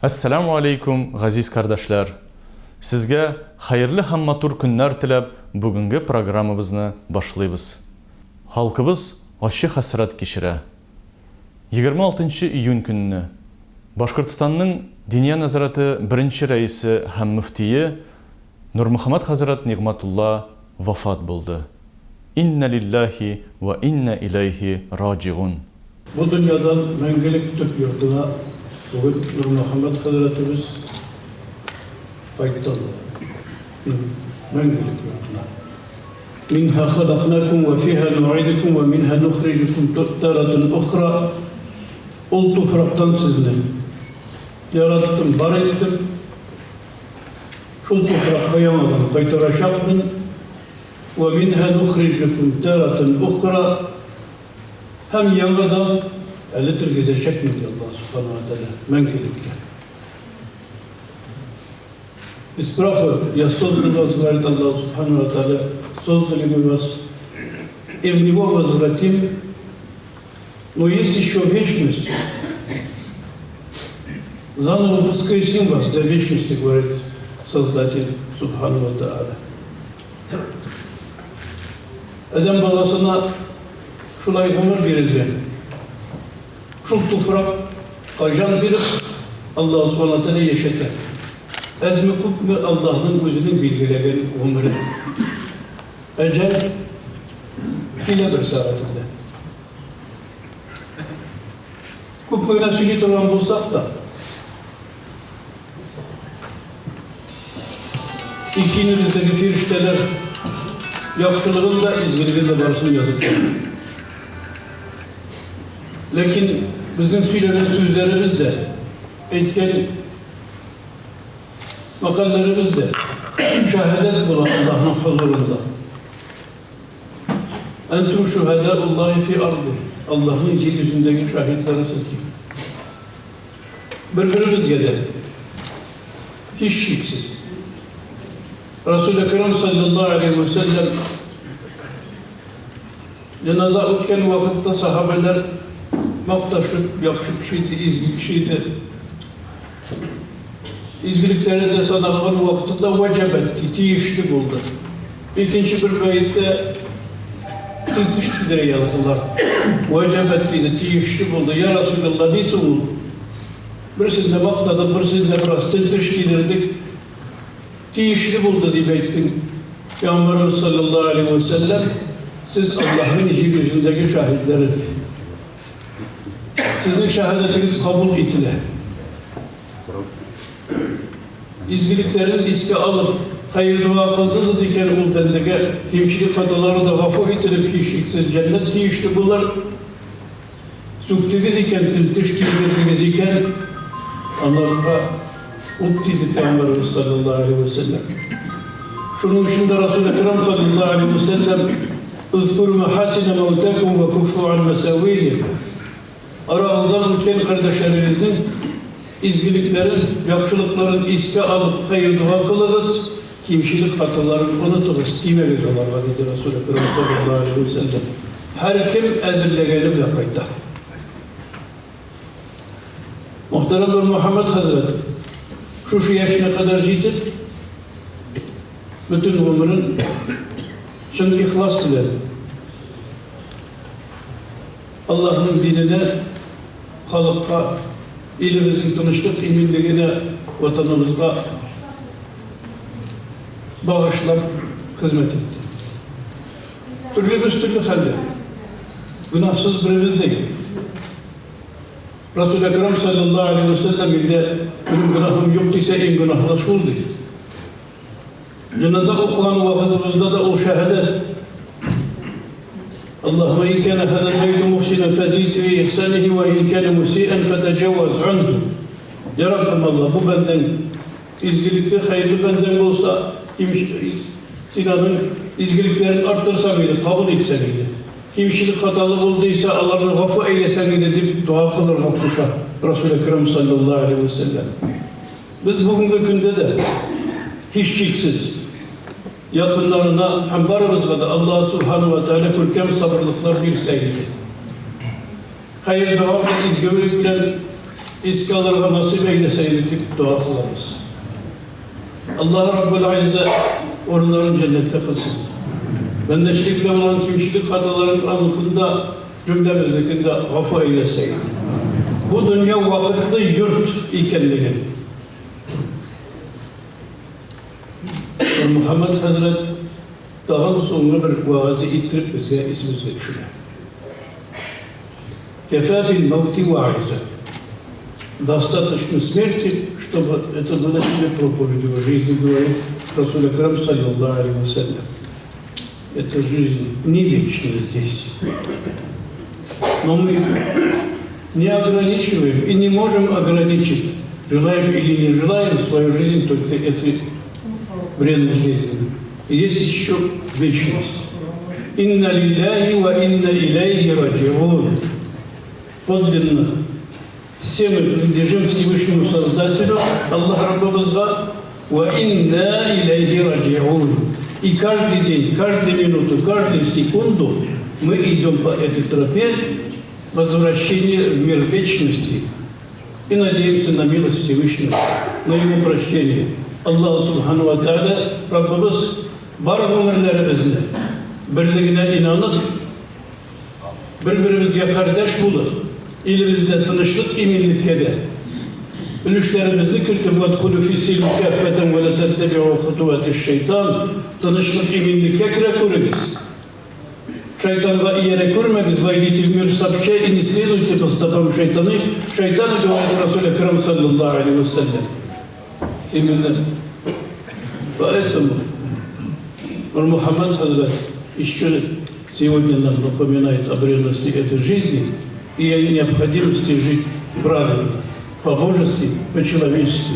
Әссәламү алейкум, газиз кардәшләр! Сезгә хәерле һәм матур көннәр теләп, бүгенге программабызны башлыйбыз. Халкыбыз ачы хәсрәт кичерә. 26 нчы июнь көнне Башкортстанның Диния нәзарәте беренче рәисе һәм мөфтие Нурмөхәммәт хәзрәт Нигъмәтулла вафат булды. Иннә лилләһи вә иннә иләйһи раҗигун. Бу дөньядан мәңгелек төп йортына бүген Нурмөхәммәт хәзрәтебез кайтты Аллаһның мәңгелек йортына. Минһа халакнакум вә фиһа нугыйдукум вә минһа нухриҗукум таратан ухра. Ул туфрактан сезне яраттым, бар иттем. Шул туфракка яңадан кайтарачакмын. Вә минһа нухриҗукум таратан ухра. Һәм яңадан әле тергезәчәкмен, ди Аллаһ Сүбхәнәһү вә Тәгалә, мәңгелеккә. Из праха я создал вас, говорит Аллах Субхану ва Тааля, создали мы вас, и в него возвратим. Но есть еще вечность. Заново воскресим вас для вечности, говорит Создатель Субхану ва Тааля. Адәм баласына шулай гомер бирелгән. Шул туфракка җан биреп, Аллаһ Субхана Тәгалә яшәтә. Әзме-күпме Аллаһның үзенең билгеләгән гомере. Әҗәл килә бер сәгатендә. Күпме генә сөйли торган булсак та, Икенебездәге фирештәләр яхшылыгын да, изгелеген дә барысын язып тора. Ләкин безнең сөйләгән сүзләребез дә, әйткән мәкальләребез дә шәһадәт була Аллаһның хозурында. Әнтум шүһәдәуллаһи фи арды. Аллаһның җир йөзендәге шаһитлары сез ди. Бер-беребезгә дә, һичшиксез, Расул Әкрәм салләллаһу галәйһи вә сәлләм җеназа үткән вакытта сахабәләр макташып, яхшы кеше иде, изге кеше иде. Изгелекләре дә саналган вакытында вәҗәбәт, тиешле булды. Икенче бер бәеттә тел-теш тидерә яздылар. Вәҗәбәт диде, тиешле булды. Я Расулалла, ни соң ул? Берсендә мактадык, берсендә бераз тел-теш тидердек. Тиешле булды дип әйттең. Пәйгамбәребез саллаллаһу алейһи вә сәлләм, сез Аллаһның җир йөзендәге шаһитләре. Сезнең шаһадәтегез кабул ителә. Изгелекләрен искә алып, хәер-дога кылдыгыз икән, ул бәндәгә кимчелек-хаталары да гафу ителеп, һичшиксез җәннәт тиешле булыр. Сүктегез икән, тел-теш тидердегез икән, аларга ут тиде, Пәйгамбәребез салләллаһу алейһи вә сәлләм. Шуның өчен дә Расул Әкрам салләллаһу алейһи вә сәлләм, Үзкүрү мәхасинә мәүтәкүм вә күффү ан мәсәвиһим. Арагыздан үткән кардәшләрегезнең изгелекләрен, яхшылыкларын искә алып, хәер-дога кылыгыз, кимчелек-хаталарын онытыгыз, тимәгез аларга, диде Расул Әкрам салләллаһу галәйһи вә сәлләм. Һәркем әзерләгәне белән кайта. Мөхтәрәм Нурмөхәммәт хәзрәт, шушы яшенә кадәр җитеп, бөтен гомерен чын ихлас белән Аллаһның диненә, халыкка, илебезнең тынычлык, иминлегенә, Ватаныбызга багышлап хезмәт итте. Төрлебез төрле хәлдә. Гөнаһсыз беребез дә юк. Расул Әкрам саллаллаһу алейһи ва сәлләм инде минем гөнаһым юк дисә, иң гөнаһлы шул ди. Җеназа укыган вакытыбызда да ул шәһадәт. Аллаһумма ин кана хазал байту мухсинан фазид фи ихсанихи ва ин кана мусиан фатаҗаваз анху. Я Раббым Аллаһ, бу бәндәң изгелекле, хәерле бәндәң булса, син аның изгелекләрен арттырсаң иде, кабул итсәң иде. Кимчелек хаталы булды исә, аларны гафу әйләсәң иде, дип дога кылырга куша Расул Әкрам саллаллаһу алейһи вә сәлләм. Без бүгенге көндә дә, һичшиксез, якыннарына һәм барыбызга да Аллаһ Сүбхәнәһү вә Тәгалә күркәм сабырлыклар бирсә иде. Хәер-дога белән, изгелек белән. Искә алырга насыйп әйләсә иде дип дога кылабыз. Аллаһ Раббул Гыйззә урыннарын җәннәттә кылсын. Бәндәчелек белән булган кимчелек хаталарын аныкын да, җөмләбезнекен дә гафу әйләсә иде. Бу дөнья вакытлы йорт икәнлеген Нурмөхәммәд хәзрәт тагын соңгы бер вәгазе иттереп безгә исебезгә төшерә. Кәфә бил мәүти ваиза. Достаточно смерти, чтобы это было тебе проповедью в жизни, говорит Расуль Акрам, саллаллаху алейхи вассалям. Эта жизнь не вечна здесь. Но мы не ограничиваем и не можем ограничить, желаем или не желаем, свою жизнь только этой бренной жизнью. И есть еще вечность. Инна лилляхи ва инна иляйхи раджиун. Подлинно все мы принадлежим Всевышнему Создателю, Аллах Раббыбызга, ва инна иляйхи раджиун. И каждый день, каждую минуту, каждую секунду мы идем по этой тропе возвращения в мир вечности и надеемся на милость Всевышнего, на Его прощение. Аллаһ Субхану ва Тәгалә Раббыбыз бар гомерләребезне берлегенә инанып, бер-беребезгә кардәш булып, илебездә тынычлык, иминлеккә дә өлешләребезне кертеп, вәдхулу фи силми кәффәтән вә лә тәттәбиу хутуатиш шайтан, тынычлык, иминлеккә керә күрегез. Шайтанга иярә күрмәгез, войдите в мир сообща и не следуйте по стопам шайтаны, шайтана, говорит Расуль Акрам, саллаллаху алейхи вассалям. Именно поэтому Мухаммад Хазрат еще сегодня нам напоминает о бренности этой жизни и о необходимости жить правильно, по-божески, по-человечески.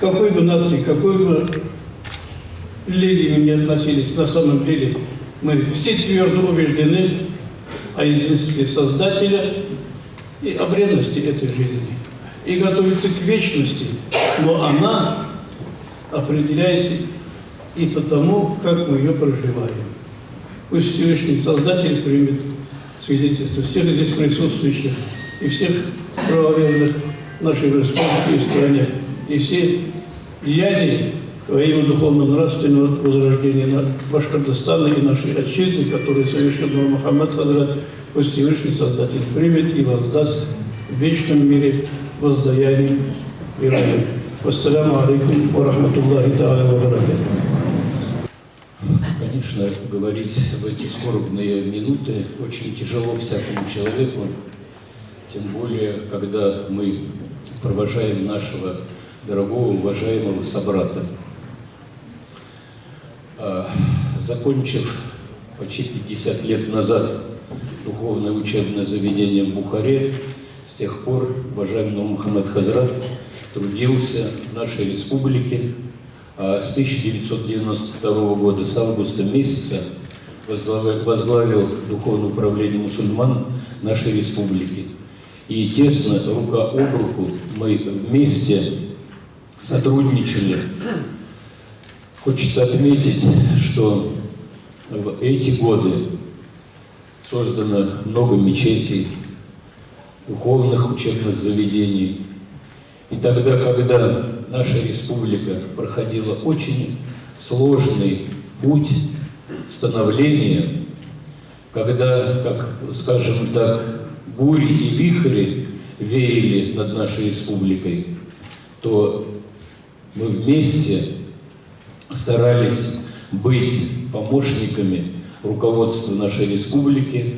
Какой бы нации, какой бы религии мы ни относились, на самом деле мы все твердо убеждены о единстве Создателя и о бренности этой жизни. И готовится к вечности, но она определяется и по тому, как мы ее проживаем. Пусть Всевышний Создатель примет свидетельство всех здесь присутствующих и всех правоверных нашей республике и стране, и все деяния во имя духовно-нравственного возрождения Башкортостана и нашей отчизны, которые совершил Нур Мухаммад Хазрат, пусть Всевышний Создатель примет и воздаст в вечном мире воздаянием и раем. Вассаляму алейкум ва рахматуллахи тааля ва баракатух. Конечно, говорить в эти скорбные минуты очень тяжело всякому человеку, тем более, когда мы провожаем нашего дорогого, уважаемого собрата. Закончив почти 50 лет назад духовное учебное заведение в Бухаре, с тех пор уважаемый Мухаммад Хазрат трудился в нашей республике, а с 1992 года, с августа месяца, возглавил духовное управление мусульман нашей республики. И тесно, рука об руку, мы вместе сотрудничали. Хочется отметить, что в эти годы создано много мечетей, духовных учебных заведений. И тогда, когда наша республика проходила очень сложный путь становления, когда, как, скажем так, бури и вихри веяли над нашей республикой, то мы вместе старались быть помощниками руководства нашей республики,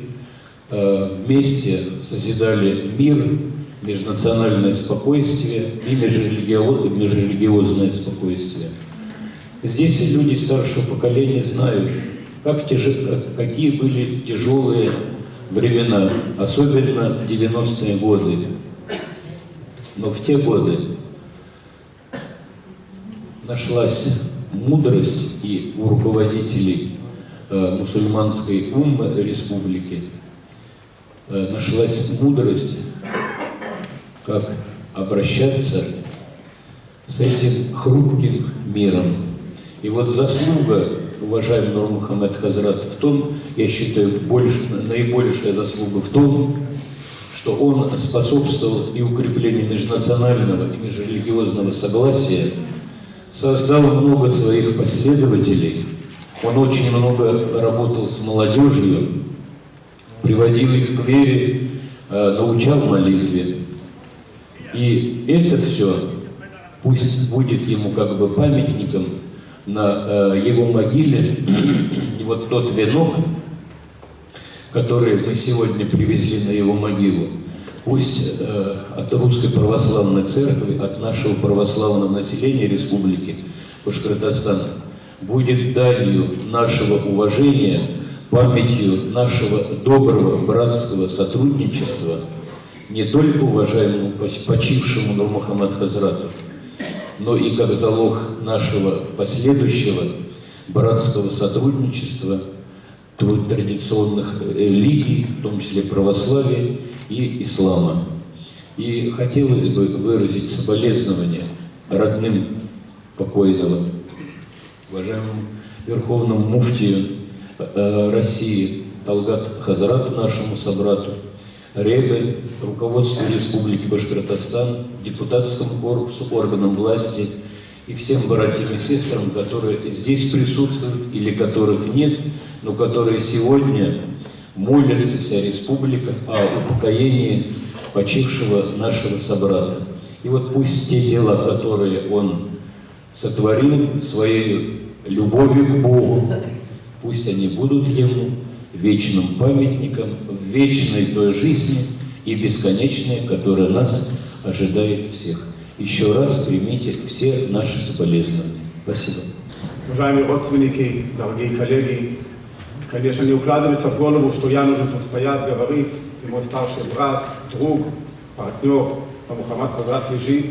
вместе созидали мир, межнациональное спокойствие и межрелигиозное спокойствие. Здесь люди старшего поколения знают, какие были тяжелые времена, особенно 90-е годы. Но в те годы нашлась мудрость и у руководителей мусульманской уммы республики, нашлась мудрость, как обращаться с этим хрупким миром. И вот заслуга уважаемого Нурмухаммед Хазрата в том, я считаю, наибольшая заслуга в том, что он способствовал и укреплению межнационального и межрелигиозного согласия, создал много своих последователей, он очень много работал с молодежью, приводил их к вере, научал молитве. И это все пусть будет ему как бы памятником на его могиле. И вот тот венок, который мы сегодня привезли на его могилу, пусть от Русской Православной Церкви, от нашего православного населения Республики Башкортостан будет данью нашего уважения, памятью нашего доброго братского сотрудничества не только уважаемому почившему Нурмухаммад Хазрату, но и как залог нашего последующего братского сотрудничества традиционных религий, в том числе православия и ислама. И хотелось бы выразить соболезнования родным покойного, уважаемому верховному муфтию России Талгат Хазрату, нашему собрату, Ребе, руководству Республики Башкортостан, депутатскому корпусу, органам власти и всем братьям и сестрам, которые здесь присутствуют или которых нет, но которые сегодня молятся, вся республика, о упокоении почившего нашего собрата. И вот пусть те дела, которые он сотворил своей любовью к Богу, пусть они будут ему вечным памятником в вечной той жизни и бесконечной, которая нас ожидает всех. Еще раз примите все наши соболезнования. Спасибо. Уважаемые родственники, дорогие коллеги, конечно, не укладывается в голову, что я нужен тут стоять, говорит, и мой старший брат, друг, партнер, Мухаммад Хазрат лежит.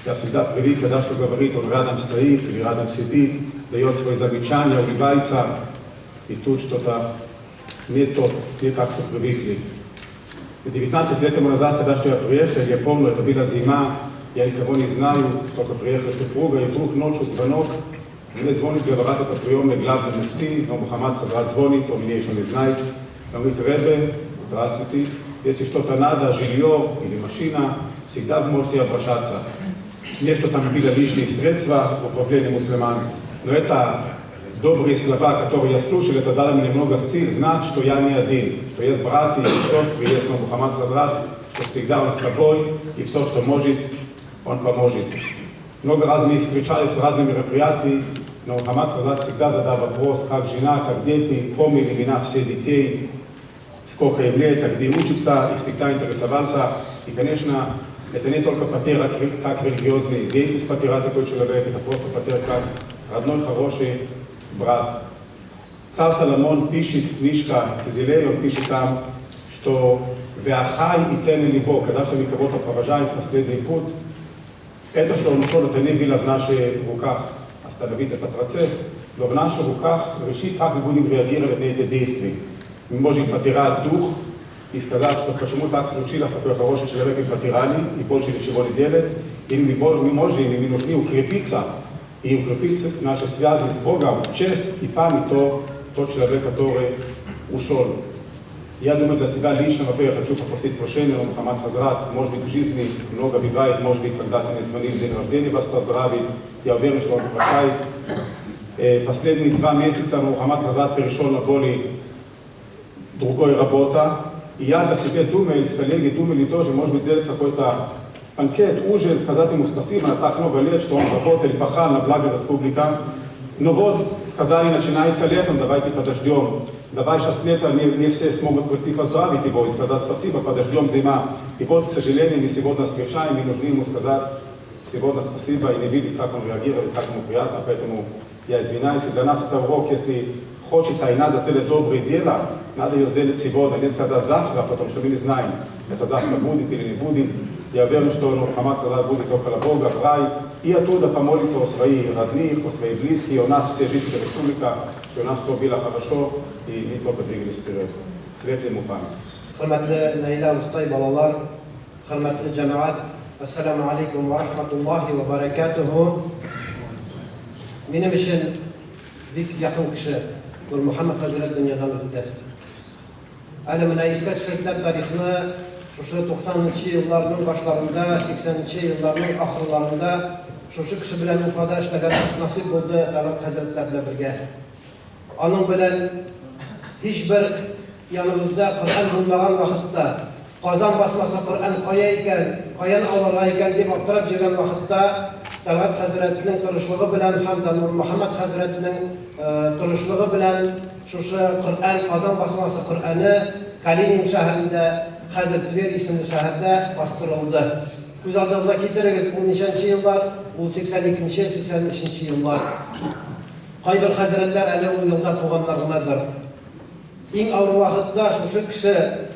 Я всегда привык, когда что говорит, он рядом стоит или рядом сидит, дает свои замечания, улыбается, и тут что-то не то, не как что привыкли. 19 лет тому назад, когда что я приехал, я помню, это была зима, я никого не знаю, только приехала супруга, и вдруг ночью звонок, мне звонит, говорят, это приемный главный муфти, но Мухаммад Хазрат звонит, он меня еще не знает. Он говорит: Ребе, здравствуйте, если что-то надо, жилье или машина, всегда вы можете обращаться. Не что там были лишние средства в управлении мусульман, но это добрые слова, которые я слушал, это дало мне много сил знать, что я не один, что есть братья, есть сестры, есть Мухаммад Хазрат, что всегда он с тобой, и все, что может, он поможет. Много раз мы встречались в разных мероприятиях, но Мухаммад Хазрат всегда задал вопрос, как жена, как дети, помнили имена всех детей, сколько им лет, а где учатся, и всегда интересовался. И, конечно, это не только потеря как религиозный деятель, потеря такой человек, это просто потеря как родной хороший брат. Царь Соломон пишет в книжке Тезилей, он пишет там, что «Веахай итен либо», когда что мы кого-то провожаем в последний путь, это, что он ушел, это не было в наших руках остановить этот процесс, но в наших руках решить, как мы будем реагировать на эти действия. Мы можем потерять дух и сказать, что почему так случилось, такой хороший человек мы потеряли и больше ничего не делает, или мы можем, и мы нужны укрепиться, и укрепить наши связи с Богом в честь и память тот человек, который ушел. Я думаю, для себя лично, во-первых, хочу попросить прощения, но Мухаммад Хазрат, может быть, в жизни много бывает, может быть, когда-то не звонил в день рождения вас поздравить, я уверен, что он прощает. Последние 2 месяца Мухаммад Хазрат перешел на более другой работа, и я для себя думал, с коллеги думали тоже, может быть, сделать какой-то банкет, ужин, сказать ему спасибо на так много лет, что он работал, пахал на благо республики. Но вот, сказали, начинается летом, давайте подождем. Давай сейчас лето, не все смогут прийти поздравить его и сказать спасибо, подождем зима. И вот, к сожалению, мы сегодня встречаем, и нужно ему сказать сегодня спасибо и не видеть, как он реагирует, как ему приятно, поэтому я извиняюсь. И для нас это урок, если хочется и надо сделать доброе дело, надо ее сделать сегодня, не сказать завтра, потому что мы не знаем, это завтра будет или не будет. Я уверен, что Мухаммад Хазрат будет около Бога, в рай, и оттуда помолиться о своих родных, о своих близких, о нас, все жители республики, что у нас все было хорошо и не только двигались вперед. Светлый ему память. Хөрмәтле Наилә абыстай, балалар, хөрмәтле җәмәгать, ассаламу алейкум ва рахматуллахи ва баракатуху. Минем өчен бик якын кеше Нурмөхәммәд хәзрәт дөньядан үтте. Әле менә искә төшерделәр тарихны. Шушы 90 нчы елларның башларында, 80 нче елларның ахырларында шушы кеше белән Уфада эшләргә насыйп булды Тәлгать хәзрәтләр белән бергә. Аның белән һичбер яныбызда Коръән булмаган вакытта, Казан басмасы Коръән кая икән, каян алырга икән дип аптырап йөргән вакытта, Тәлгать хәзрәтнең тырышлыгы белән һәм дә Нурмөхәммәт хәзрәтнең тырышлыгы белән шушы Коръән, Казан басмасы Коръәне Калинин шәһәрендә, хәзер Тверь исемле шәһәрдә бастырылды. Күз алдыгызга китерегез, ул ничәнче еллар? Ул 82 нче, 83 нче еллар. Кайбер хәзрәтләр әле ул елда туганнар гынадыр. Иң авыр вакытта шушы кеше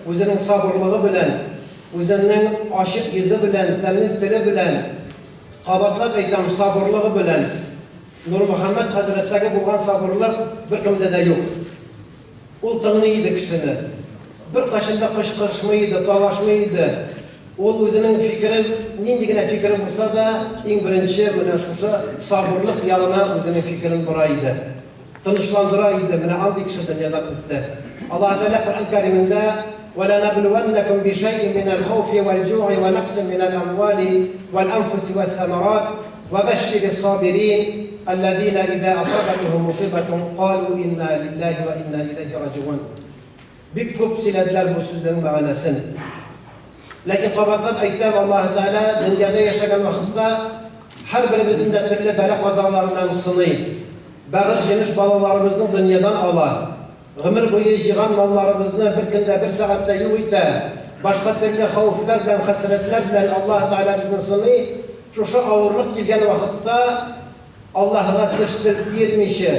үзенең сабырлыгы белән, үзенең ачык йөзе белән, тәмле теле белән, кабатлап әйтәм, сабырлыгы белән, Нурмөхәммәт хәзрәттәге булган сабырлык беркемдә дә юк. Ул тыңлый иде кешене. Беркайчан да кычкырышмый иде, талашмый иде. Ул үзенең фикерен, нинди генә фикере булса да, иң беренче менә шушы сабырлык ягына үзенең фикерен бора иде. Тынычландыра иде, менә андый кеше дөньядан үтте. Аллаһы Тәгалә Коръән Кәримендә, Вәләнәблүәннәкүм бишәйин минәл хауфи вәл-җуи вә нәкъсин минәл әмвали вәл-әнфуси вәс-сәмәрат, вә бәшширис сабирин, әлләзинә изә асабәтүһүм мусыйбәтун калү иннә лилләһи вә иннә иләйһи раҗигун. Бик күп сөйләделәр бу сүзнең мәгънәсен. Ләкин кабатлап әйтәм, Аллаһы Тәгалә дөньяда яшәгән вакытта һәрберебезне дә төрле бәла-казалар белән сыный. Бәгырь җимеш балаларыбызны дөньядан ала. Гомер буе җыйган малларыбызны бер көндә, бер сәгатьтә юк итә. Башка төрле хәвефләр белән, хәсрәтләр белән Аллаһы Тәгалә безне сыный. Шушы авырлык килгән вакытта Аллаһыга теш-тел тиермичә,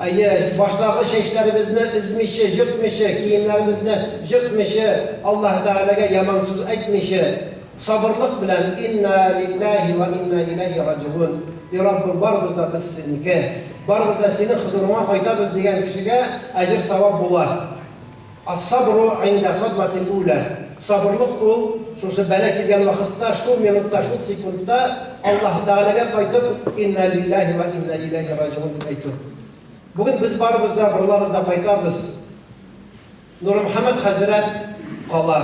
әйе, баштагы чәчләребезне өзмичә, җыртмыйча, киемнәребезне җыртмыйча, Аллаһы Тәгаләгә яман сүз әйтмичә, сабырлык белән, Инна лилләһи вә инна иләйһи раҗигун, И Раббым, барыбыз да без Синеке, барыбыз да Синең хозурыңа кайтабыз дигән кешегә әҗер-савап була. Ас-сабру гыйндә садматил улә, сабырлык ул, шушы бәла килгән вакытта, шул минутта, шул секундта Аллаһы Тәгаләгә кайтып, Иннә лилләһи вә иннә иләйһи раҗигун дип әйтү. Бүген без барыбыз да борылабыз да кайтабыз. Нурмөхәммәт хәзрәт кала.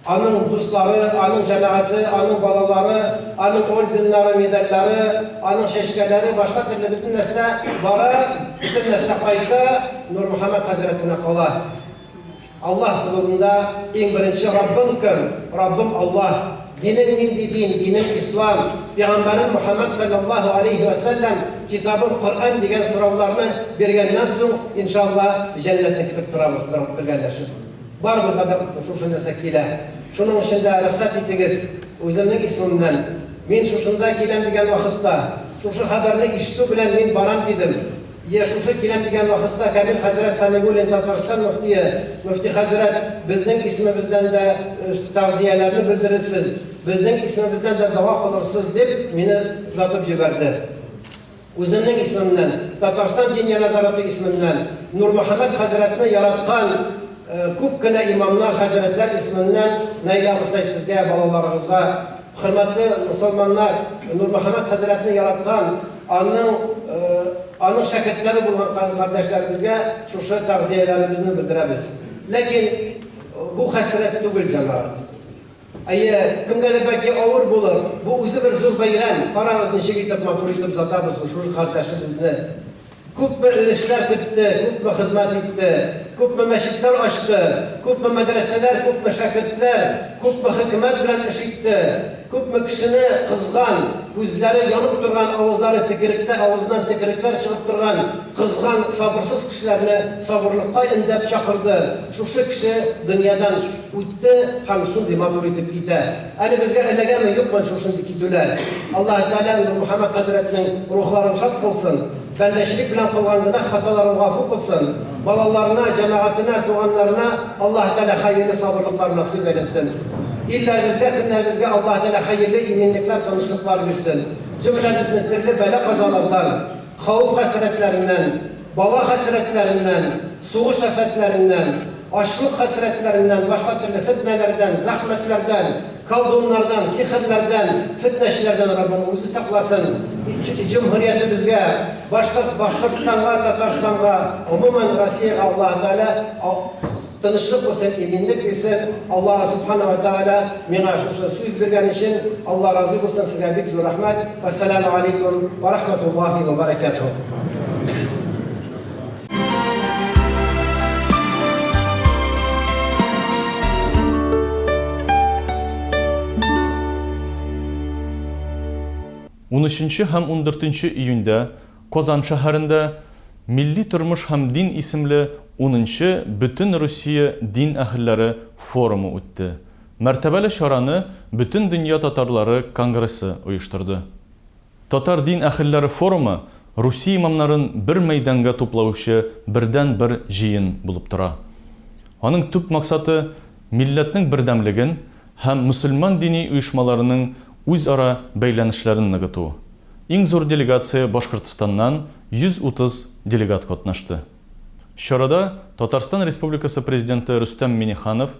Аның дуслары, аның җәмәгате, аның балалары, аның орденнары, медальләре, аның чәчкәләре, башка төрле бөтен нәрсә бара, бөтен нәрсә кайта, Нурмөхәммәт хәзрәтенә кала. Аллаһ хозурында иң беренче Раббың кем? Раббым Аллаһ. Динең нинди дин? Динем Ислам. Пәйгамбәрем Мөхәммәд салләллаһу алейһи вә сәлләм, китабым Коръән дигән сорауларны биргәннән соң, иншалла, җәннәтне көтеп торабыз бергәләшеп. Барыбызга да шушы нәрсә килә. Шуның өчен дә рөхсәт итегез, үземнең исемемнән. Мин шушында киләм дигән вакытта, шушы хәбәрне ишетү белән мин барам дидем. Йә, шушы киләм дигән вакытта Камил хәзрәт Сәмигуллин, Татарстан мөфтие, мөфти хәзрәт, безнең исемебездән дә тәгъзияләрне белдерерсез, безнең исемебездән дә дога кылырсыз, дип, мине озатып җибәрде. Үземнең исемемнән, Татарстан Диния нәзарәте исеменнән, Нурмөхәммәт хәзрәтне яраткан күп кенә имамнар, хәзрәтләр исеменнән Наилә абыстай сезгә, балаларыгызга, хөрмәтле мосылманнар, Нурмөхәммәт хәзрәтне яраткан, аның аның шәкертләре булган кардәшләребезгә шушы тәгъзияләребезне белдерәбез. Ләкин бу хәсрәт түгел, җәмәгать. Әйе, кемгәдер бәлки авыр булыр, бу үзе бер зур бәйрәм, карагыз ничек итеп матур итеп озатабыз шушы кардәшебезне. Күпме өлешләр кертте, күпме хезмәт итте, күпме мәчетләр ачты, күпме мәдрәсәләр, күпме шәкертләр, күпме хөкүмәт белән эш итте, күпме кешене кызган, күзләре янып торган, авызлары төкеректә, авызыннан төкерекләр чыгып торган, кызган, сабырсыз кешеләрне сабырлыкка өндәп чакырды. Шушы кеше дөньядан Үтте һәм шундый матур итеп китә. Әле безгә эләгәме, юкмы шушындый китүләр? Аллаһы Тәгалә Нурмөхәммәт хәзрәтнең рухларын шат кылсын, бәндәчелек белән кылган гөнаһ-хаталарын гафу кылсын, балаларына, җәмәгатенә, туганнарына Аллаһы Тәгалә хәерле сабырлыклар насыйп әйләсен. Илләребезгә, көннәребезгә Аллаһы Тәгалә хәерле иминлекләр, тынычлыклар бирсен. Җөмләбезне төрле бәла-казалардан, хәвеф-хәсрәтләреннән, бала хәсрәтләреннән, сугыш афәтләреннән, ачлык хәсрәтләреннән, башка төрле фетнәләрдән, зәхмәтләрдән, колдуннардан, сихерләрдән, фетнәчеләрдән Раббым үзе сакласын. Җөмһүриятебезгә, Башкорт, Башкортстанга, Татарстанга, гомумән, Россиягә Аллаһы Тәгалә. Тынычлык булсын, иминлек бирсен. Аллаһы Субхана ва Тәгалә миңа шушы сүз биргән өчен Алла разый булсын, сезгә бик зур рәхмәт. Вәссәламү алейкум ва рахматуллаһи ва баракатуһ. Унөченче һәм ундүртенче июньдә Казан шәһәрендә Милли тормыш һәм дин исемле унынчы Бөтенрусия дин әһелләре форумы үтте. Мәртәбәле чараны Бөтендөнья татарлары конгрессы оештырды. Татар дин әһелләре форумы Русия имамнарын бер мәйданга туплаучы бердәнбер җыен булып тора. Аның төп максаты, милләтнең бердәмлеген һәм мөселман дини оешмаларының үзара бәйләнешләрен ныгыту. Иң зур делегация Башкортстаннан 130 делегат катнашты. Чарада Татарстан Республикасы Президенты Рөстәм Миңнеханов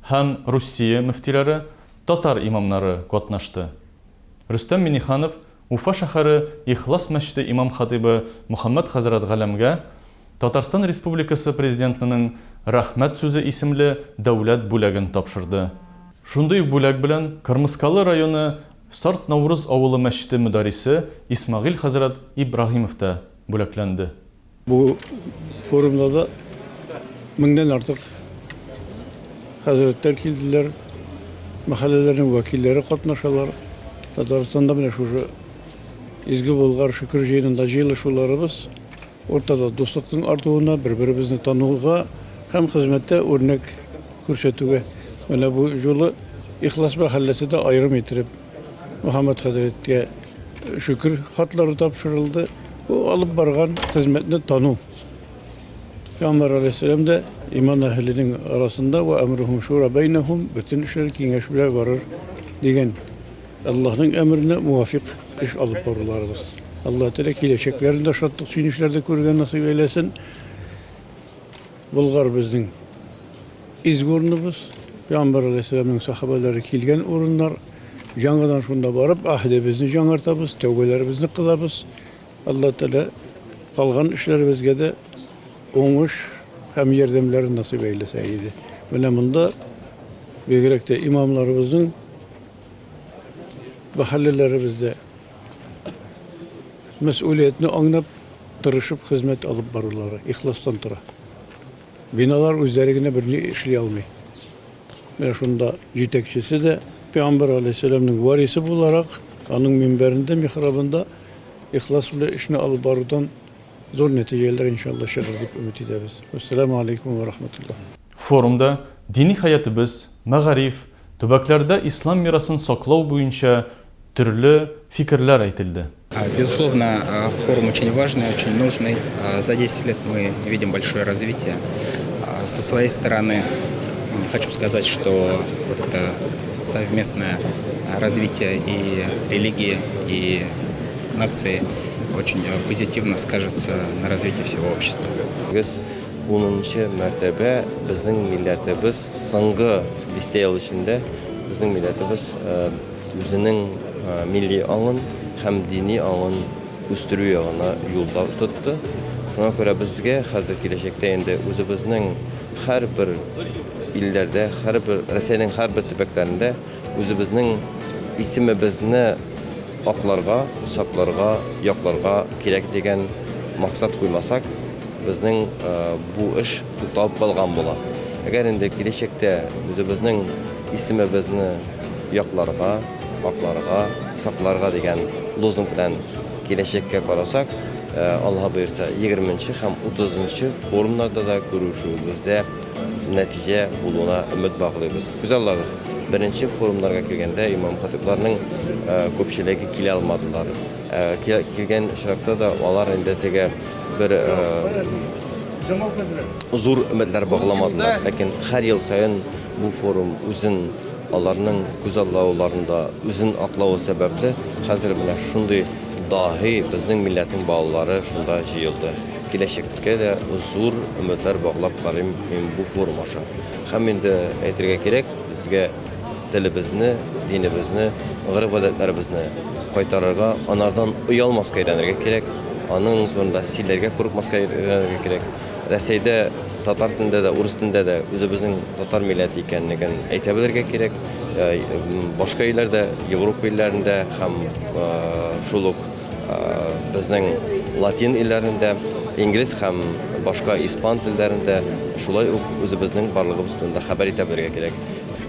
һәм Русия мөфтиләре, татар имамнары катнашты. Рөстәм Миңнеханов Уфа шәһәре Ихлас мәчете имам-хатыйбы Мөхәммәд хәзрәт Галәмгә Татарстан Республикасы Президентының Рәхмәт сүзе исемле дәүләт бүләген тапшырды. Шундый ук бүләк белән Кырмыскалы районы Сарт-Наурыз авылы мәчете мөдәррисе Исмәгыйль хәзрәт Ибраһимов та бүләкләнде. Бу форумда да меңнән артык хәзрәтләр килделәр, мәхәлләләрнең вәкилләре катнашалар. Татарстанда менә шушы Изге Болгар шөкер җыенында җыелышуларыбыз уртада дуслыкның артуына, бер-беребезне тануга һәм хезмәттә үрнәк күрсәтүгә. Менә бу юлы Ихлас мәхәлләсе дә аерым иттереп Мөхәммәд хәзрәткә шөкер хатлары тапшырылды. Бу алып барган хезмәтне тану. Пәйгамбәр алейһиссәлам да иман әһеленең арасында вә әмрухум шура бәйнәһум бөтен эшләр киңәш белән барыр дигән Аллаһның әмеренә муафик эш алып баруларыбыз. Аллаһ Тәгалә киләчәкләрен дә шатлык сөенечләрдә күрергә насыйп әйләсен. Болгар безнең изге урыныбыз. Пәйгамбәр алейһиссәламның сахабәләре килгән урыннар. Яңадан шунда барып, аһдебезне яңартабыз, тәүбәләребезне кылабыз. Аллаһ Тәгалә калган эшләребезгә дә уңыш һәм ярдәмнәрен насыйп әйләсә иде. Менә монда бигрәк тә имамларыбызның мәхәлләләребездә мәсьүлиятне аңлап, тырышып хезмәт алып барулары ихластан тора. Биналар үзләре генә берни эшли алмый. Менә шунда җитәкчесе дә Пәйгамбәр алейһиссәламнең варисы буларак, аның минбәрендә, михрабында ихлас белән эшне алып барудан зур нәтиҗәләр иншалла чыгыр дип өмет итәбез. Вәссәламу алейкум ва рахматуллаһ. Форумда дини хәятыбыз, мәгариф, төбәкләрдә ислам мирасын саклау буенча төрле фикерләр әйтелде. Безусловно, форум очень важный, очень нужный. За 10 лет мы видим большое развитие. Со своей стороны хочу сказать, что вот это совместное развитие и религии, и нации очень позитивно скажется на развитии всего общества. Без унынчы мәртәбә безнең милләтебез соңгы дистә ел эчендә безнең милләтебез үзенең милли аңын һәм дини аңын үстерү ягына юл тотты. Шуңа күрә безгә хәзер киләчәктә инде үзебезнең һәрбер илләрдә, һәрбер Россиянең һәрбер төбәкләрендә үзебезнең исемебезне акларга, сакларга, якларга кирәк дигән максат куймасак, безнең бу эш тукталып калган була. Әгәр инде киләчәктә үзебезнең исемебезне якларга, акларга, сакларга дигән лозунг белән киләчәккә карасак, Аллаһ боерса, 20 нче һәм 30 нчы форумнарда да күрешүебездә нәтиҗә булуына өмет баглыйбыз. Күзаллагыз, беренче форумнарга килгәндә имам-хатыйбларның күпчелеге килә алмадылар. Килгән очракта да алар инде теге бер зур өметләр багламадылар. Ләкин һәр ел саен бу форум үзен аларның күзаллауларында үзен аклавы сәбәпле, хәзер менә шундый даһи безнең милләтнең балалары шунда җыелды. Киләчәккә дә зур өметләр баглап карыйм мин бу форум аша. Һәм инде әйтергә кирәк, безгә телебезне, динебезне, гореф-гадәтләребезне кайтарырга, анардан оялмаска өйрәнергә кирәк, аның турында сөйләргә курыкмаска өйрәнергә кирәк. Рәсәйдә Татар телендә дә, урыс телендә дә үзебезнең татар милләте икәнлеген әйтә белергә кирәк. Башка илләрдә, Европа илләрендә һәм шул ук безнең латин илләрендә, инглиз һәм башка испан телләрендә шулай ук үзебезнең барлыгыбыз турында хәбәр итә белергә кирәк.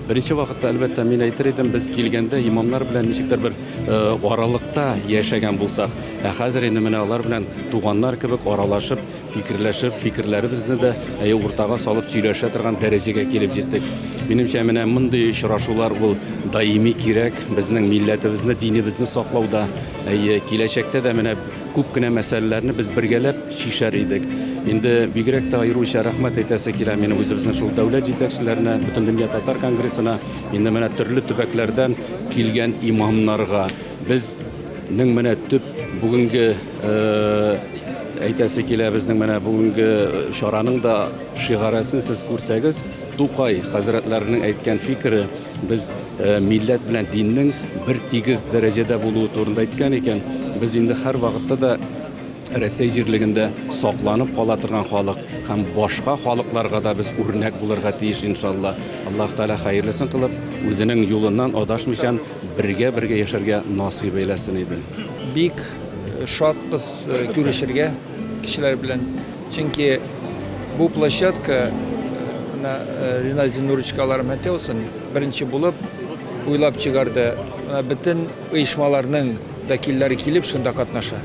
Беренче вакытта, әлбәттә, мин әйтер идем, без килгәндә имамнар белән ничектер бер аралыкта яшәгән булсак, ә хәзер инде менә алар белән туганнар кебек аралашып, фикерләшеп, фикерләребезне дә әйе уртага салып сөйләшә торган дәрәҗәгә килеп җиттек. Минемчә, менә мондый очрашулар ул даими кирәк безнең милләтебезне, динебезне саклауда. Әйе, киләчәктә дә менә күп кенә мәсьәләләрне без бергәләп чишәр идек. Инде бигрәк тә аеруча рәхмәт әйтәсе килә минем үзебезнең шул дәүләт җитәкчеләренә, Бөтендөнья татар конгрессына, инде менә төрле төбәкләрдән килгән имамнарга. Без нең менә төп бүгенге әйтәсе килә, безнең менә бүгенге чараның да шигарәсен сез күрсәгез, Тукай хәзрәтләренең әйткән фикере, без милләт белән диннең бер тигез дәрәҗәдә булуы турында әйткән икән, без инде һәрвакытта да Рәсәй җирлегендә сакланып кала торган халык һәм башка халыкларга да без үрнәк булырга тиеш, иншалла. Аллаһ Тәгалә хәерлесен кылып, үзенең юлыннан адашмыйчан бергә-бергә яшәргә насыйп әйләсен иде. Бик шатбыз күрешергә кешеләр белән. Чөнки бу площадка менә Ринат Зиннуровичка Алла рәхмәте яусын, беренче булып уйлап чыгарды. Менә бөтен оешмаларның вәкилләре килеп шунда катнаша.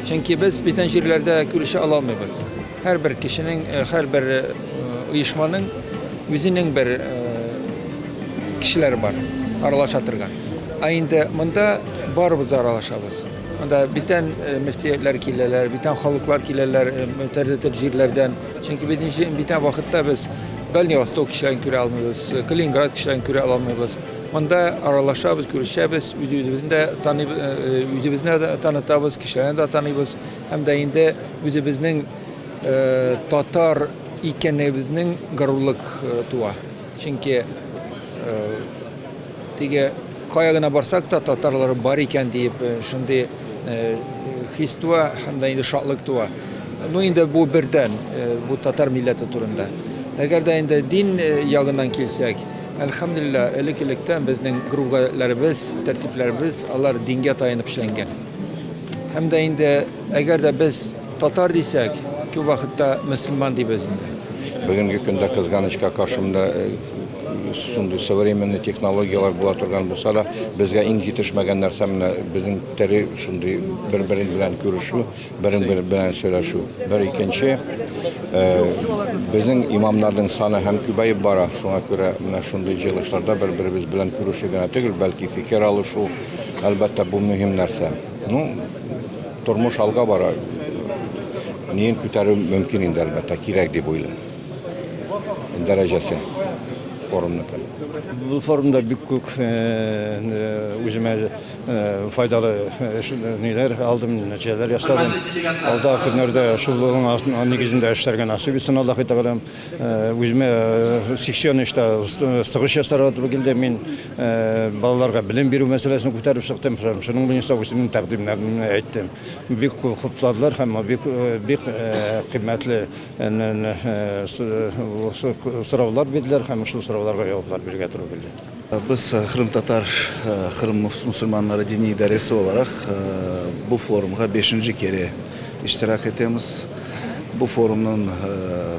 Чөнки без бүтән җирләрдә күрешә ала алмыйбыз. Һәрбер кешенең, һәрбер оешманың үзенең бер кешеләре бар, аралаша торган. Ә инде монда барыбыз да аралашабыз. Монда бүтән мөфтиятләр киләләр, бүтән халыклар киләләр, төрле-төрле җирләрдән. Чөнки бүтән вакытта без Дальний Восток кешеләрен күрә алмыйбыз, Калининград кешеләрен күрә алмыйбыз. Монда аралашабыз, күрешәбез, үз-үзебезне дә таныйбыз, үзебезне дә танытабыз, кешеләрне дә таныйбыз. Һәм дә инде үзебезнең татар икәнебезнең горурлык туа. Чөнки теге кая гына барсак та татарлар бар икән диеп шундый хис туа һәм дә инде шатлык туа. Ну инде бу бердән, бу татар милләте турында. Әгәр дә инде дин ягыннан килсәк, әлхәмдүлилләһ, элек-электән безнең гореф-гадәтләребез, тәртипләребез алар дингә таянып эшләнгән. Һәм дә инде әгәр дә без татар дисәк, күп вакытта мөселман дибез инде. Бүгенге көндә, кызганычка каршы, менә шундый современный технологияләр була торган булса да, безгә иң җитешмәгән нәрсә менә безнең тере шундый бер-берең белән күрешү, берең-бер белән сөйләшү. Бер икенче, безнең имамнарның саны һәм күбәеп бара, шуңа күрә менә шундый җыелышларда бер-беребез белән күрешү генә түгел, бәлки фикер алышу, әлбәттә, бу мөһим нәрсә. Ну, тормыш алга бара. Ниен күтәрү мөмкин инде, әлбәттә, кирәк дип уйлыйм. Дәрәҗәсен форумныкын. Бу форумда бик күп үземә файдалы ниләр алдым, нәтиҗәләр ясадым. Алда көннәрдә шул нигезендә эшләргә насыйп итсен Аллаһ Тәгаләм. Үземә секционный эштә сыгыш ясарга туры килде. Мин балаларга белем бирү мәсьәләсен күтәреп чыктым. Шуның буенча үземнең тәкъдимнәремне әйттем. Бик хупладылар һәм бик бик кыйммәтле сораулар бирделәр һәм шул сорауларга җаваплар бирергә туры килде. Без Кырымтатар Кырым мусульманнары дини идарәсе оларак бу форумга бешенче кере иштирак итәмез. Бу форумның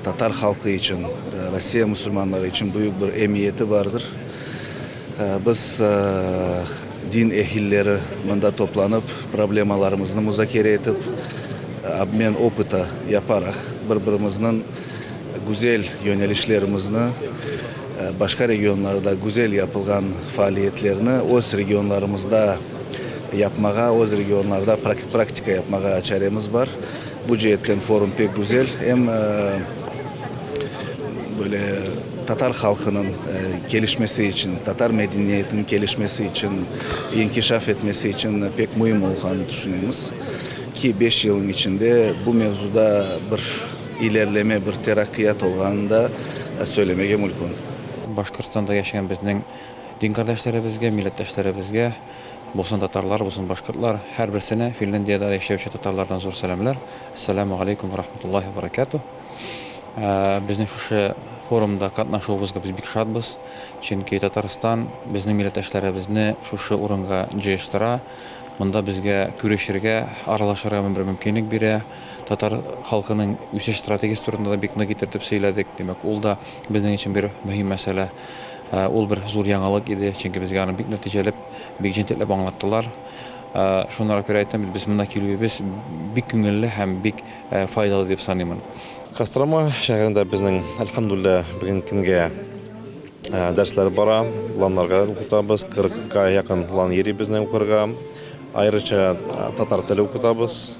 татар халкы өчен, Россия мусульманнары өчен бөек бер әһәмияте бардыр. Без дин әһилләре монда топланып, проблемаларыбызны музакерә итеп, обмен опыта япарак, бер-беребезнең гүзәл юнәлешләребезне, башка регионларда гүзәл япылган фаалиятләрне үз регионларыбызда япмага, үз регионларда практика япмага чаребыз бар. Бу җәһәттән форум бик гүзәл. Һәм böyle татар халкының келишмесе өчен, татар мәдәниятенең келишмесе өчен, инкишаф etmesi өчен бик мөһим булганын төшенәбез. Ки 5 елның эчендә бу мевзуда бер иләрләмә, бер тәрәккыят булганын да сөйләмәгә мөмкин. Башкортстанда яшәгән безнең дин кардәшләребезгә, милләттәшләребезгә, булсын татарлар, булсын башкортлар, Безнең шушы форумда катнашуыбызга без бик шатбыз, чөнки Татарстан безнең милләттәшләребезне шушы урынга җыештыра, монда безгә күрешергә, аралашырга бер мөмкинлек бирә. Татар халкының үсеш стратегиясе турында да бик нык итертеп сөйләдек, димәк, ул да безнең өчен бер мөһим мәсьәлә. Ул бер зур яңалык иде, чөнки безгә аны бик нәтиҗәләп, бик җентекләп аңлаттылар. Шуңа күрә әйтәм, без монда килүебез бик күңелле һәм бик файдалы дип саныймын. Кострома шәһәрендә безнең, әлхәмдүлилләһ, бүгенге көнгә дәресләр бара. Ланнарга укытабыз, 40-ка якын лан йөри безнең укырга. Аеруча татар теле укытабыз.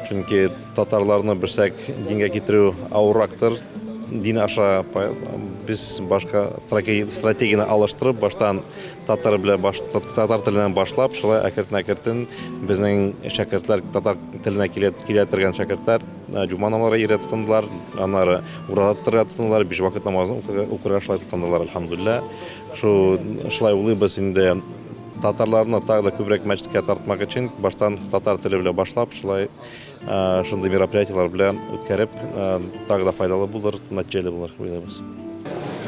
Чөнки татарларны берсәк дингә китерү авыррактыр. Дин аша без башка стратегияне алыштырып, баштан татар белән баш, татар теленнән башлап, шулай әкертен-әкертен безнең шәкертләр татар теленә килә, килә торган шәкертләр җума намазлары йөрергә тотындылар, аннары ураза тотарга тотындылар, биш вакыт намазын укырга шулай тотындылар, әлхәмдүлилләһ. Шу шулай уйлыйбыз инде татарларны тагы да күбрәк мәчеткә тартмак өчен баштан татар теле белән башлап, шулай шундый мероприятиеләр белән үткәреп, тагы да файдалы булыр, нәтиҗәле булыр уйлыйбыз.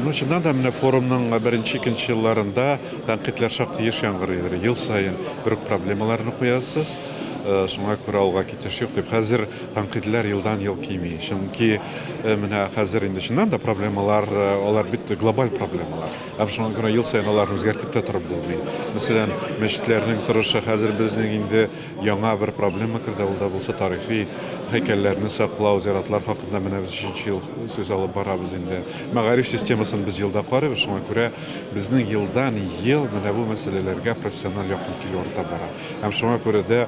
Ну, чыннан да, менә форумның беренче, икенче елларында тәнкыйтьләр шактый еш яңгырый иде. Ел саен бер үк проблемаларны куясыз, шуңа күрә алга китеш юк дип. Хәзер тәнкыйтьләр елдан-ел кими. Чөнки менә хәзер инде чыннан да проблемалар, алар бит глобаль проблемалар. Һәм шуңа күрә ел саен аларны үзгәртеп тә торып булмый. Мәсәлән, мәчетләрнең торышы хәзер безнең инде Яңа бер проблема керде, ул да булса тарихи һәйкәлләрне саклау, зиратлар хакында менә без өченче ел сүз алып барабыз инде. Мәгариф системасын без елда карыйбыз, шуңа күрә безнең елдан-ел менә бу мәсьәләләргә профессиональ якын килү арта бара. Һәм шуңа күрә дә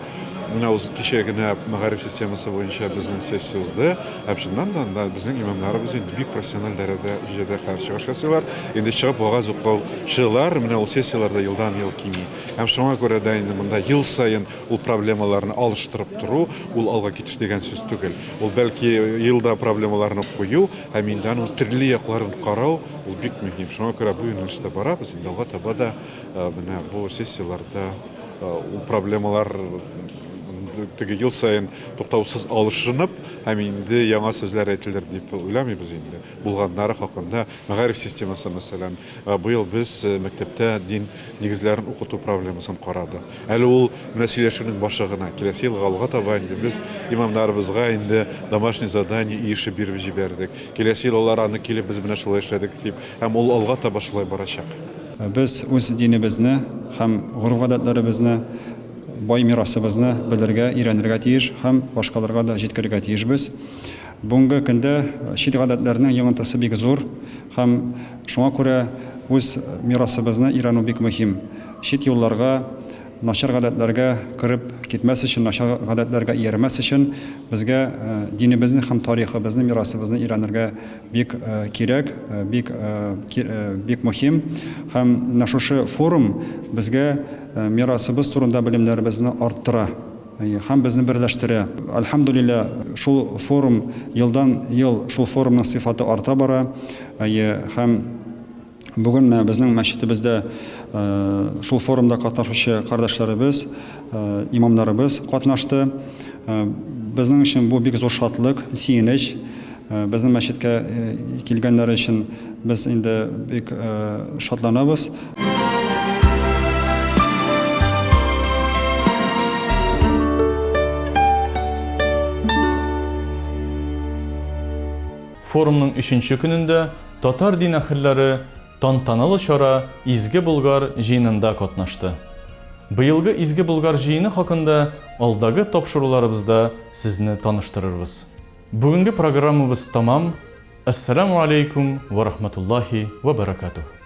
менә уз кичә генә мәгариф системасы буенча безнең сессия узды. Һәм чыннан да анда безнең имамнарыбыз инде бик профессиональ дәрәҗәдә хәзер чыгыш ясыйлар. Инде чыгып вәгазь укучылар менә ул сессияләрдә елдан-ел кими. Һәм шуңа күрә дә инде монда ел саен ул проблемаларны алыштырып тору, ул алга китеш дигән сүз түгел. Ул бәлки елда проблемаларны кую һәм инде аның төрле якларын карау, ул бик мөһим. Шуңа күрә бу юнәлештә барабыз, инде алга таба да менә бу сессияләрдә ул проблемалар теге ел саен туктаусыз алышынып һәм инде яңа сүзләр әйтелер дип уйламыйбыз инде. Булганнары хакында мәгариф системасы, мәсәлән, быел без мәктәптә дин нигезләрен укыту проблемасын карадык. Әле ул менә сөйләшүнең башы гына. Киләсе елга алга таба инде без имамнарыбызга инде домашний задание өй эше биреп җибәрдек. Киләсе ел алар аны килеп без менә шулай эшләдек дип һәм ул алга таба шулай барачак. Без үз динебезне һәм гореф-гадәтләребезне, бай мирасыбызны белергә, өйрәнергә тиеш һәм башкаларга да җиткерергә тиешбез. Бүгенге көндә чит гадәтләрнең йогынтысы бик зур һәм шуңа күрә үз мирасыбызны өйрәнү бик мөһим. Чит юлларга, начар гадәтләргә кереп китмәс өчен, начар гадәтләргә иярмәс өчен безгә динебезне һәм тарихыбызны, мирасыбызны өйрәнергә бик кирәк, бик бик мөһим. Һәм менә шушы форум безгә мирасыбыз турында белемнәребезне арттыра. Һәм безне берләштерә. Әлхәмдүлилләһ, шул форум елдан-ел шул форумның сыйфаты арта бара. Әйе, һәм бүген менә безнең мәчетебездә шул форумда катнашучы кардәшләребез, имамнарыбыз катнашты. Безнең өчен бу бик зур шатлык, сөенеч. Безнең мәчеткә килгәннәре өчен без инде бик шатланабыз. Форумның өченче көнендә татар дин әһелләре тантаналы чара Изге Болгар җыенында катнашты. Быелгы Изге Болгар җыены хакында алдагы тапшыруларыбызда сезне таныштырырбыз. Бүгенге программабыз тәмам. Әссәламү алейкум вә рахматуллаһи вә бәрәкәтүһ.